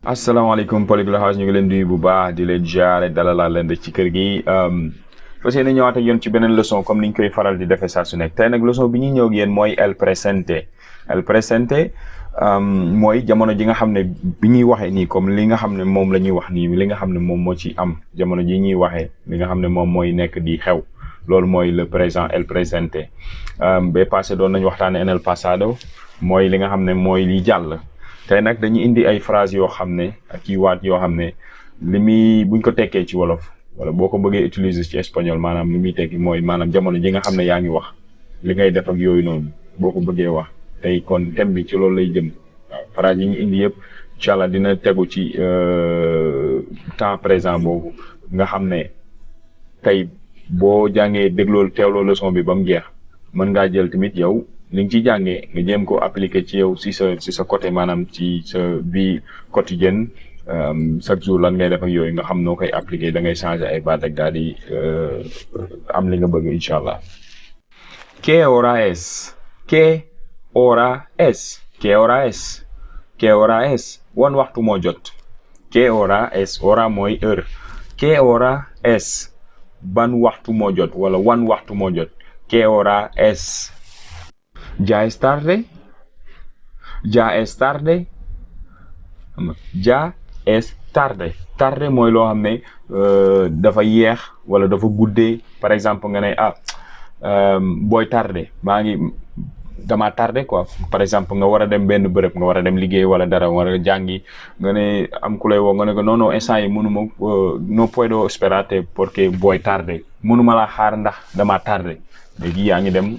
asalaamaaleykum Polyglot House ñu ngi leen di bu baax di leen jaare dalal leen ci kër gi fas yéene ñëwaat ak yéen ci beneen leçon comme niñ koy faral di defee saa su nekk tey nag leçon bi ñuy ñëw ak yéen mooy el presente. El presente mooy jamono ji nga xam ne bi ñuy waxee nii comme li nga xam ne moom la ñuy wax nii li nga xam ne moom moo ci am jamono ji ñuy waxee li nga xam ne moom mooy nekk di xew loolu mooy le présent el presente. ba passé doon nañ waxtaane en el pasado mooy li nga xam ne mooy li jàll. tey nag dañuy indi ay phrases yoo xam ne ak i waat yoo xam ne li muy buñ ko tekkee ci wolof wala boo ko bëggee utiliser ci espagnol maanaam li muy tekki mooy maanaam jamono ji nga xam ne yaa ngi wax li ngay def ak yooyu noonu boo ko bëggee wax tey kon thème bi ci loolu lay jëm waaw phrases yi ñu indi yëpp incha allah dina tegu ci temps présent boobu nga xam ne tey boo jàngee dégloo teewloo leçon bi ba mu jeex mën ngaa jël tamit yow. li nga ciy jàngee nga jéem ko appliquer ci yow si sa côté maanaam ci sa vie quotidienne chaque jour lan ngay def ak yooyu nga xam noo koy appliquer da ngay changer ay baat ak daal di am li nga bëgg incha allah. ¿Qué hora es? ¿Qué hora es? ¿Qué hora es? ¿Qué hora es? wan waxtu moo jot. ¿Qué hora es? hora mooy heure. ¿Qué hora es? ban waxtu moo jot wala wan waxtu moo jot. ¿Qué hora es? Ya es tarde. Ya es tarde. Ya es tarde. Tarde mooy loo xam ne dafa yeex wala dafa guddee par exemple nga ne booy tardé dama tardé quoi par exemple nga war a dem benn bërëb nga war a dem liggéey wala dara war a jàngi nga ne am ku lay woo nga ne ko non instant yi mënuma no puedo esperarte porque booy tardé mënuma laa xaar ndax dama tardé. léegi yaa ngi dem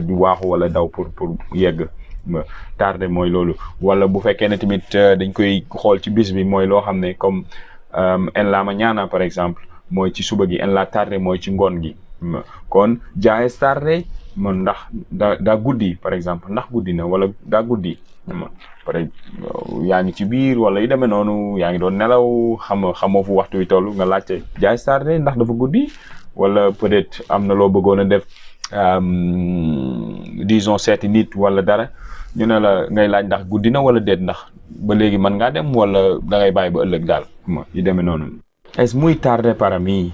di waaxu wala daw pour yegg tardé mooy loolu wala bu fekkee ne tamit dañ koy xool ci bis bi mooy loo xam ne comme en la mañana par exemple mooy ci suba gi en la tarde mooy ci ngoon gi kon ya es tarde man ndax daa guddi par exemple ndax guddi na wala daa guddi pare yaa ngi ci biir wala yu demee noonu yaa ngi doon nelaw xamoo fu waxtu wi toll nga laajte ya es tarde ndax dafa guddi wala peut-être am na loo bëggoon a def disons seeti nit wala dara ñu ne la ngay laaj ndax guddi na wala déet ndax ba léegi mën ngaa dem wala da ngay bàyyi ba ëllëg daal yu demee noonu. Es muy tarde para mí.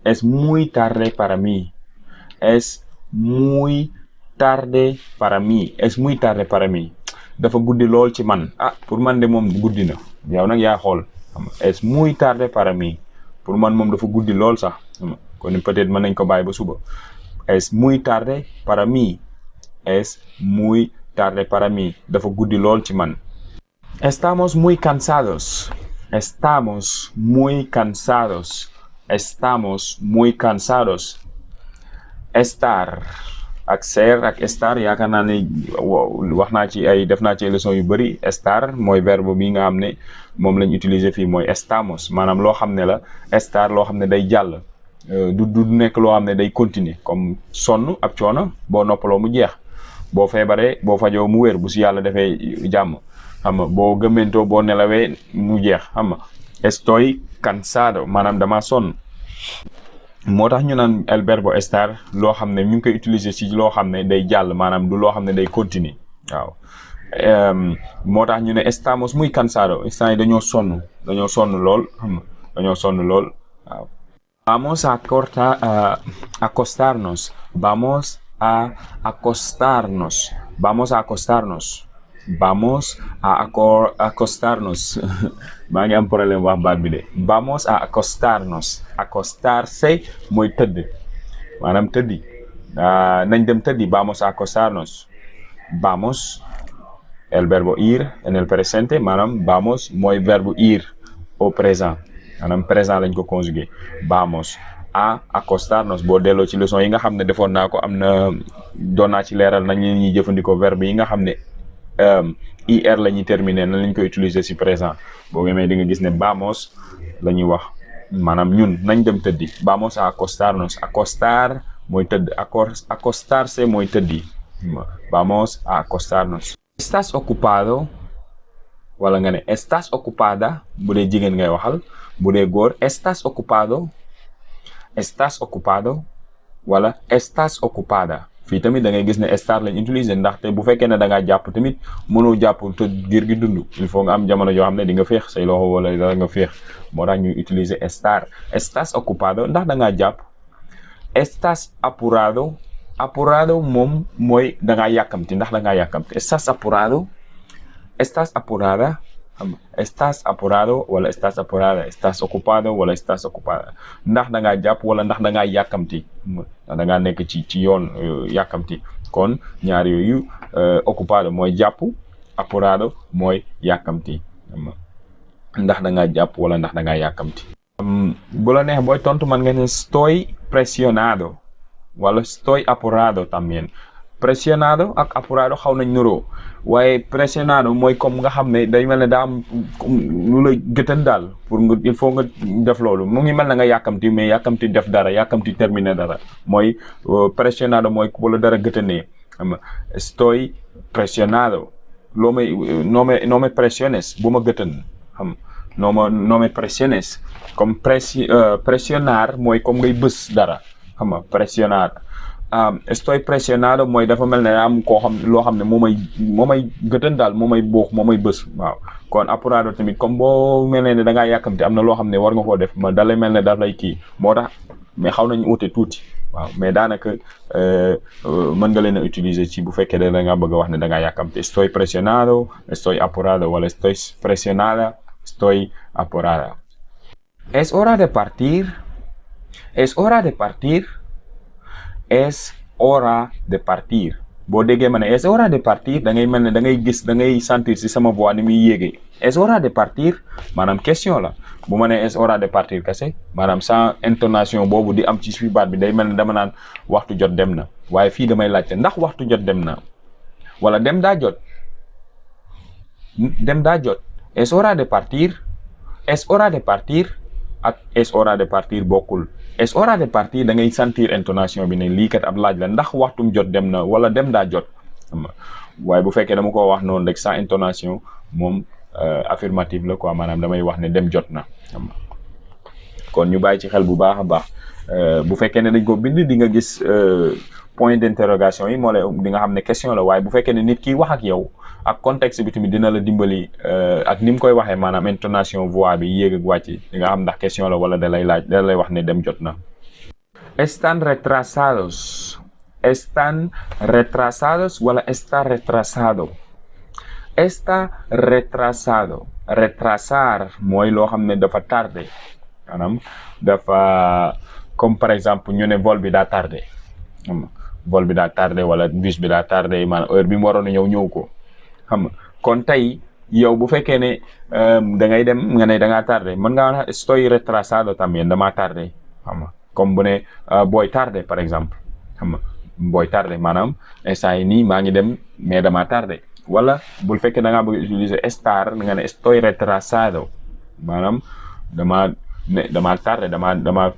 Es muy tarde para mí. Es muy tarde para mí. Es muy tarde para mí. dafa guddi lool ci man pour man de moom guddi na yow nag yaa xool es muy tarde para mí pour man moom dafa guddi lool sax kon peut-être mën nañ ko bàyyi ba suba. Es muy tarde para mí. Es muy tarde para mí. dafa guddi lool ci man. Estamos muy cansados. Estamos muy cansados. Estamos muy cansados. Estar ak ser ak estar yaakaar naa ne wax naa ci def naa ci ay leçon yu bëri. Estar mooy verbe bi nga xam ne moom lañ utiliser fii mooy estamos maanaam loo xam ne la estar loo xam ne day jàll. du nekk loo xam ne day continuer comme sonn ab coono boo noppaloo mu jeex boo feebaree boo fajoo mu wér bu si yàlla defee jàmm xam nga boo gëmmentoo boo nelawee mu jeex xam nga estoy cansado maanaam dama sonn moo tax ñu naan el verbo estar loo xam ne ñu ngi koy utiliser si loo xam ne day jàll maanaam du loo xam ne day continuer waaw moo tax ñu ne estamos muy cansado instant yi dañoo sonn lool xam nga dañoo sonn lool waaw. Vamos a acostarnos. Vamos a acostarnos. Vamos a acostarnos. Vamos a acostarnos. maa ngi am problème wax baat bi de. Vamos a acostarnos. Acostarse mooy tëdd maanaam tëddi nañ dem tëddi. Vamos a acostarnos. Vamos el verbo ir en el presente maanaam vamos mooy verbe ir au présent. maanaam présent lañ ko conjugué. Vamos a acostarnos boo delloo ci leçon yi nga xam ne defoon naa ko am na doon naa ci leeral nañ la ñuy jëfandikoo verbe yi nga xam ne ir la ñuy terminer nan lañ koy utiliser ci présent boo demee di nga gis ne vamos la ñuy wax maanaam ñun nañ dem tëddi. Vamos a acostarnos. Acostar mooy tëdd acostarse mooy tëddi. Vamos a acostarnos. ¿Estás ocupado? wala nga ne estás ocupada bu dee jigéen ngay waxal. bu dee góor estás ocupado. Estás ocupado wala estás ocupada fii tamit da ngay gis ne estar lañ utiliser ndaxte bu fekkee ne da ngaa jàpp tamit mënoo jàpp te giir gi dund il faut nga am jamono yoo xam ne di nga féex say loxo wala dara nga féex moo tax ñuy utiliser estar. Estás ocupado ndax da ngaa jàpp. Estás apurado. Apurado moom mooy da ngaa yàkkamti ndax da ngaa yàkkamti. Estás apurado. Estás apurada. Estás apurado wala estás apurada. Estás ocupado wala estás ocupada ndax da ngaa jàpp wala ndax da ngaa yàkkamti da ngaa nekk ci yoon yàkkamti kon ñaar yooyu ocupado mooy jàpp apurado mooy yàkkamti ndax da ngaa jàpp wala ndax da ngaa yàkkamti. bu la neex booy tontu man nga ne estoy presionado wala estoy apurado también. Presionado ak apurado xaw nañ nuroo waaye presionado mooy comme nga xam ne day mel ne daa am lu la gëtën daal pour nga il faut nga def loolu mu ngi mel na nga yàkkamti mais yàkkamti def dara yàkkamti terminer dara mooy presionado mooy wala dara gëtënee xam nga estoy presionado no me presiones bu ma gëtën xam no me presiones comme presionar mooy comme ngay bës dara xam nga presionar. Estoy presionado mooy dafa mel ne am koo xam loo xam ne moo may gëtën daal moo may buux moo may bës waaw kon apurado tamit comme boo mel ne da ngaa yàkkamte am na loo xam ne war nga koo def ma dalay mel ne daf lay kii moo tax mais xaw nañu ute tuuti waaw mais daanaka mën nga leen a utiliser ci bu fekkee da nga bëgg a wax ne da ngaa yàkkamte. Estoy presionado, estoy apurado wala estoy presionada, estoy apurada. Es hora de partir. Es hora de partir. Es hora de partir boo déggee ma ne es hora de partir da ngay mel ne da ngay gis da ngay sentir si sama voix ni muy yéegee. Es hora de partir maanaam question la bu ma nee es hora de partir kese maanaam sans intonation boobu di am ci suy baat bi day mel ne dama naan waxtu jot dem na waaye fii damay laajte ndax waxtu jot dem na wala dem daa jot es hora de partir. Es hora de partir ak es hora de partir bokkul. Es hora de partir da ngay sentir intonation bi ne lii kat ab laaj la ndax waxtum jot dem na wala dem daa jot waaye bu fekkee dama ko wax noonu rek sans intonation moom affirmative la quoi maanaam damay wax ne dem jot na kon ñu bàyyi ci xel bu baax a baax bu fekkee ne dañ ko bind di nga gis point d'interrogation yi moo lay di nga xam ne question la waaye bu fekkee ne nit ki wax ak yow ak contexte bi tamit dina la dimbali ak ni mu koy waxee maanaam intonation voix bi yéeg ak wàcc di nga xam ndax question la wala da lay wax ne dem jot na. Están retrasados. Están retrasados wala está retrasado. Está retrasado. Retrasar mooy loo xam ne dafa tardé maanaam dafa comme par exemple ñu ne vol bi daa tardé vol bi daa tardé wala bus bi daa tardé maanaam heure bi mu waroon a ñëw ko. xam nga kon tey yow bu fekkee ne da ngay dem nga ne da ngaa tardé mën ngaa wax estoy retrasado también damaa tardé xam nga comme bu ne booy tardé par exemple xam nga booy tardé maanaam instant yi nii maa ngi dem mais damaa tardé wala bu fekkee da ngaa bëgg utiliser estar nga ne estoy retrasado maanaam damaa tardé dama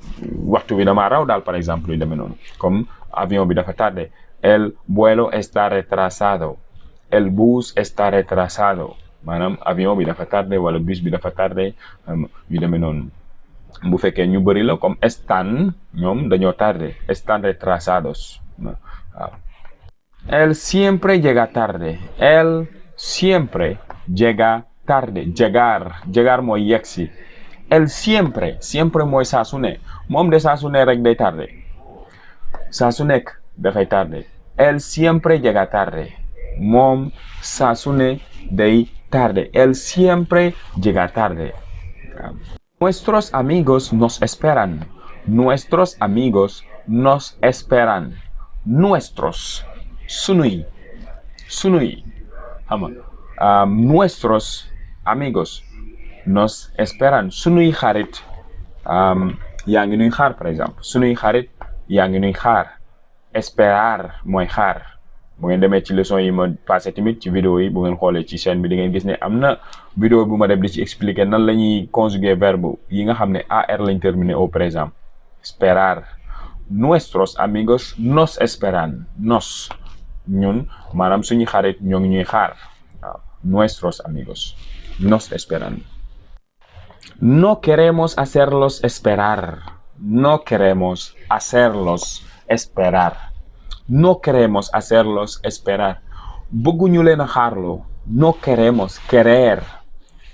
waxtu bi damaa raw daal par exemple yu demee noonu comme avion bi dafa tardé el vuelo está retrasado. El bus está retrasado maanaam avion bi dafa tardé wala bus bi dafa tardé yu demee noonu bu fekkee ñu bëri la comme están ñoom dañoo tardé están retrasados waaw. Él siempre llega tarde. Él siempre llega tarde. Llegar mooy yegsi. Él siempre mooy saa su ne moom de saa su ne rek day tardé saa su nekk dafay tardé. Él siempre llega tarde. moom saa su ne day tarde. Él siempre llega tarde. Nuestros amigos nos esperan. Nuestros amigos nos esperan. Nuestros. Sunuy. Nuestros amigos nos esperan. Sunuy xarit yaa ngi nuy xaar par exemple. Sunuy xarit yaa ngi nuy xaar. Esperar mooy xaar. bu ngeen demee ci leçon yi ma passé tamit ci vidéo yi bu ngeen xoolee ci chaîne bi di ngeen gis ne am na vidéo bu ma def di ci expliquer nan la ñuy conjuguer verbe yi nga xam ne AR lañ terminer au présent. Esperar. Nuestros amigos nos esperan. Nos ñun maanaam suñu xarit ñoo ngi ñuy xaar waaw. Nuestros amigos nos esperan. No queremos hacerlos esperar. No queremos hacerlos esperar. No queremos hacerlos esperar. Bëgguñu leen a xaarloo. No queremos.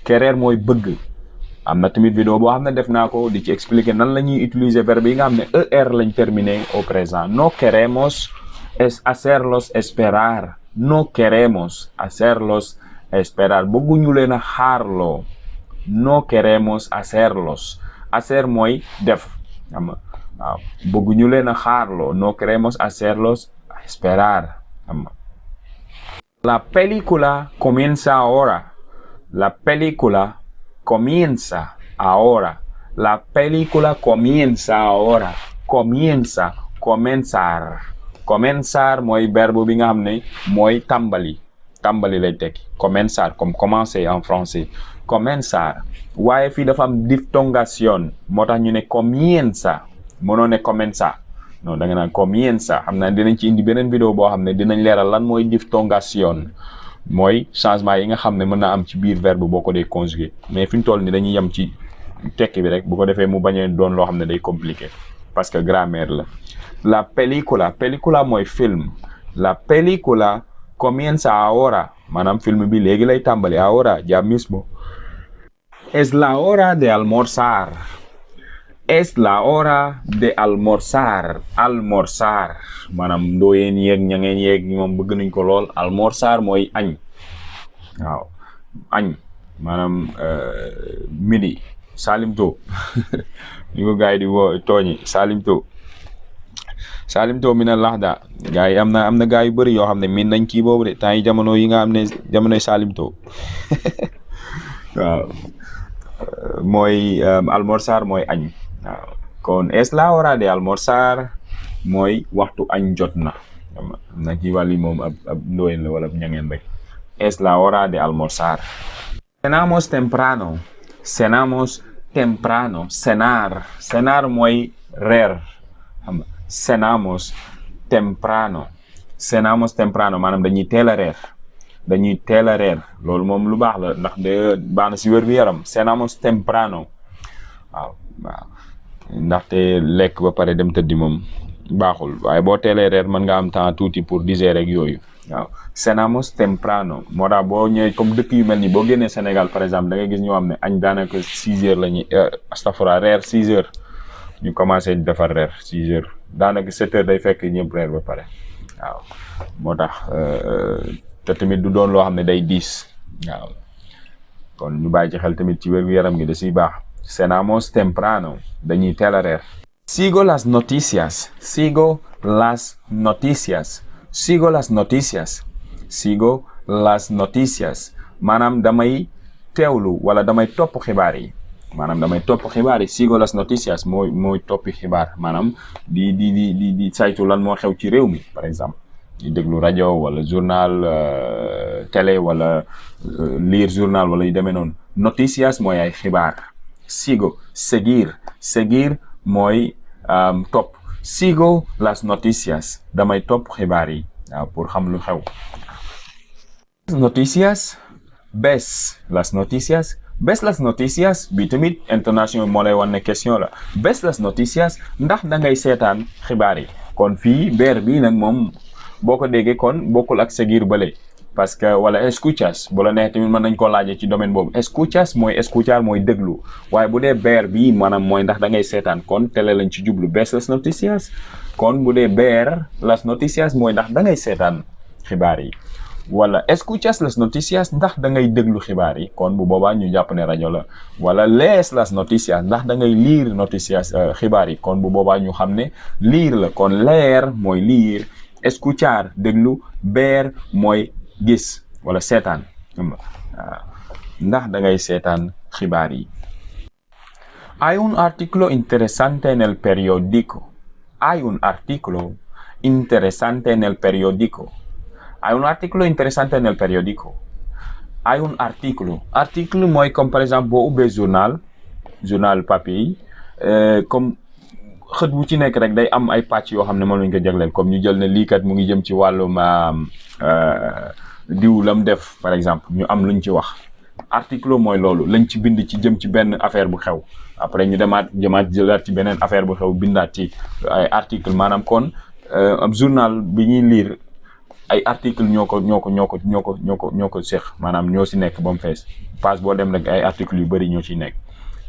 Querer mooy bëgg. am na tamit vidéo boo xam ne def naa ko di ci expliquer nan la ñuy utiliser verbe yi nga xam ne er lañ terminer au présent. No queremos hacerlos esperar. No queremos hacerlos esperar. bëgguñu leen a xaarloo. No queremos hacerlos. Hacer mooy def. waaw bëgguñu leen a xaarloo. No queremos hacerlos esperar. La película comienza ahora. La película comienza ahora. La película comienza ahora. Comienza, comenzar. Comenzar mooy verbe bi nga xam ne mooy tàmbali. Tàmbali lay tekki. Comenzar, comme commencer en français. Comenzar. waaye fii dafa am diftongación. moo tax ñu ne comienza. mënoo ne comienza. non da nga naan comienza. xam naa dinañ ci indi beneen vidéo boo xam ne dinañ leeral lan mooy diftongación. mooy changement yi nga xam ne mën naa am ci biir verbe boo ko dee conjugué mais fi ñu toll ni dañuy yem ci tekki bi rek bu ko defee mu bañ a doon loo xam ne day compliqué parce que grammaire la. La película mooy film. La película comienza ahora. maanaam film bi léegi lay tàmbali ahora ya mismo. Es la hora de almorzar. Es la hora de almorzar. Almorzar maanaam ndooyeen yeeg ñangeen yeeg moom bëgg nañ ko lool. Almorzar mooy añ. waaw añ maanaam midi. salimto ñu ko gars yi di woo tooñi salimto. salimto mi na laxda gars yi am na gars yu bëri yoo xam ne miin nañ kii boobu de temps yi jamono yi nga xam ne jamonoy salimto waaw mooy almorzar mooy añ. waaw kon es la hora de almorzar mooy waxtu añ jot na. na ci wàlli moom ab ndooyen la wala ñangeen rek. Es la hora de almorzar. Cenamos temprano. Cenamos temprano. Cenar mooy reer. Cenamos temprano. Cenamos temprano maanaam dañuy teel a reer. dañuy teel a reer loolu moom lu baax la ndax de baax na si wér-gu-yaram. Cenamos temprano. waaw ndaxte lekk ba pare dem tëddi moom baaxul waaye boo teelee reer mën nga am temps tuuti pour digérer ak yooyu. waaw cenamos temprano moo tax boo ñëwee comme dëkk yu mel ni boo génnee Sénégal par exemple da ngay gis ñoo xam ne añ daanaka 6 heures la ñuy astafura reer 6 heures ñu commencé di defar reer 6 heures daanaka 7 heures day fekk ñëpp reer ba pare. waaw moo tax te tamit du doon loo xam ne day diis. waaw kon ñu bàyyi ci xel tamit ci wér-gu-yaram gi da siy baax. Cenamos temprano dañuy teel a reer. Sigo las noticias. Sigo las noticias. Sigo las noticias. Sigo las noticias. maanaam damay teewlu wala damay topp xibaar yi. maanaam damay topp xibaar yi. Sigo las noticias mooy toppi xibaar maanaam di saytu lan moo xew ci réew mi par exemple. di déglu rajo wala journal télé wala lire journal wala yu demee noonu. Noticias mooy ay xibaar. Sigo seguir mooy topp. Sigo las noticias damay topp xibaar yi waaw pour xam lu xew. Noticias ves las noticias bi tamit intonation moo lay wan ne question la. Ves las noticias ndax da ngay seetaan xibaar yi. kon fii beer bi nag moom boo ko déggee kon bokkul ak seguir bële. parce que wala escuchas bu la neex tamit mën nañ ko laajee ci domaine boobu. Escuchas mooy escuchar mooy déglu waaye bu dee beer bii maanaam mooy ndax da ngay seetaan kon télé lañ ci jublu. Ves las noticias kon bu dee beer las noticias mooy ndax da ngay seetaan xibaar yi. wala escuchas las noticias ndax da ngay déglu xibaar yi kon bu boobaa ñu jàpp ne rajo la. wala lees las noticias ndax da ngay lire noticias xibaar yi kon bu boobaa ñu xam ne lire la. kon leer mooy lire. Escuchar déglu. Ver mooy gis wala seetaan. ndax da ngay seetaan xibaar yi. Hay un artículo interesante en el periódico. Hay un artículo interesante en el periódico. Hay un artículo interesante en el periódico. Hay un artículo. Artículo mooy comme par exemple boo ubbee journal papier yi comme xët bu ci nekk rek day am ay pàcc yoo xam ne moom lañ ko jagleel comme ñu jël ne lii kat mu ngi jëm ci wàllum diw lam def par exemple ñu am luñ ci wax. Article mooy loolu lañ ci bind ci jëm ci benn affaire bu xew après ñu jëlaat ci beneen affaire bu xew bindaat ci ay article maanaam kon ab journal bi ñuy lire ay article ñoo ko seq maanaam ñoo si nekk ba mu fees page boo dem rek ay articles yu bëri ñoo ciy nekk.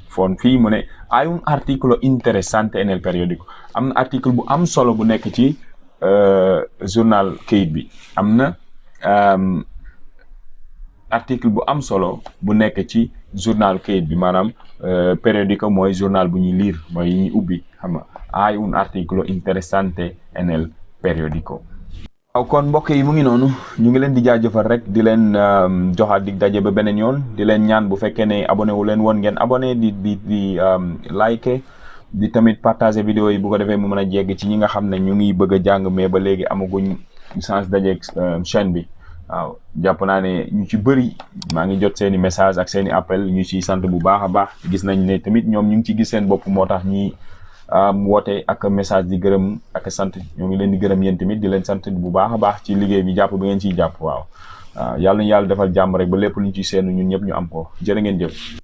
Fon fii mu ne hay un articolo interessante nel periodico, am na article bu am solo bu nekk ci journal kayit bi, am na article bu am solo bu nekk ci journal kayit bi maanaam periodico mooy journal bu ñuy lire mooy ñuy ubbi xam nga hay un articolo interessante nel periodico. waaw kon mbokk yi mu ngi noonu ñu ngi leen di jaajëfal rek di leen joxaat dig daje ba beneen yoon di leen ñaan bu fekkee ne abonné wu leen woon ngeen abonné di like di tamit partager vidéo yi bu ko defee mu mën a jegg ci ñi nga xam ne ñu ngi bëgg a jàng mais ba léegi amaguñ chance dajeeg chaîne bi. waaw jàpp naa ne ñu ci bëri maa ngi jot seeni message ak seeni appel ñu ciy sant bu baax a baax gis nañ ne tamit ñoom ñu ngi ci gis seen bopp moo tax ñi woote ak message di gërëm ak sant ñoo ngi leen di gërëm yéen tamit di leen sant bu baax a baax ci liggéey bi jàpp bi ngeen ciy jàpp waaw yàlla na yàlla defal jàmm rek ba lépp lu ñu ci seenu ñun ñëpp ñu am ko jërë ngeen jëf.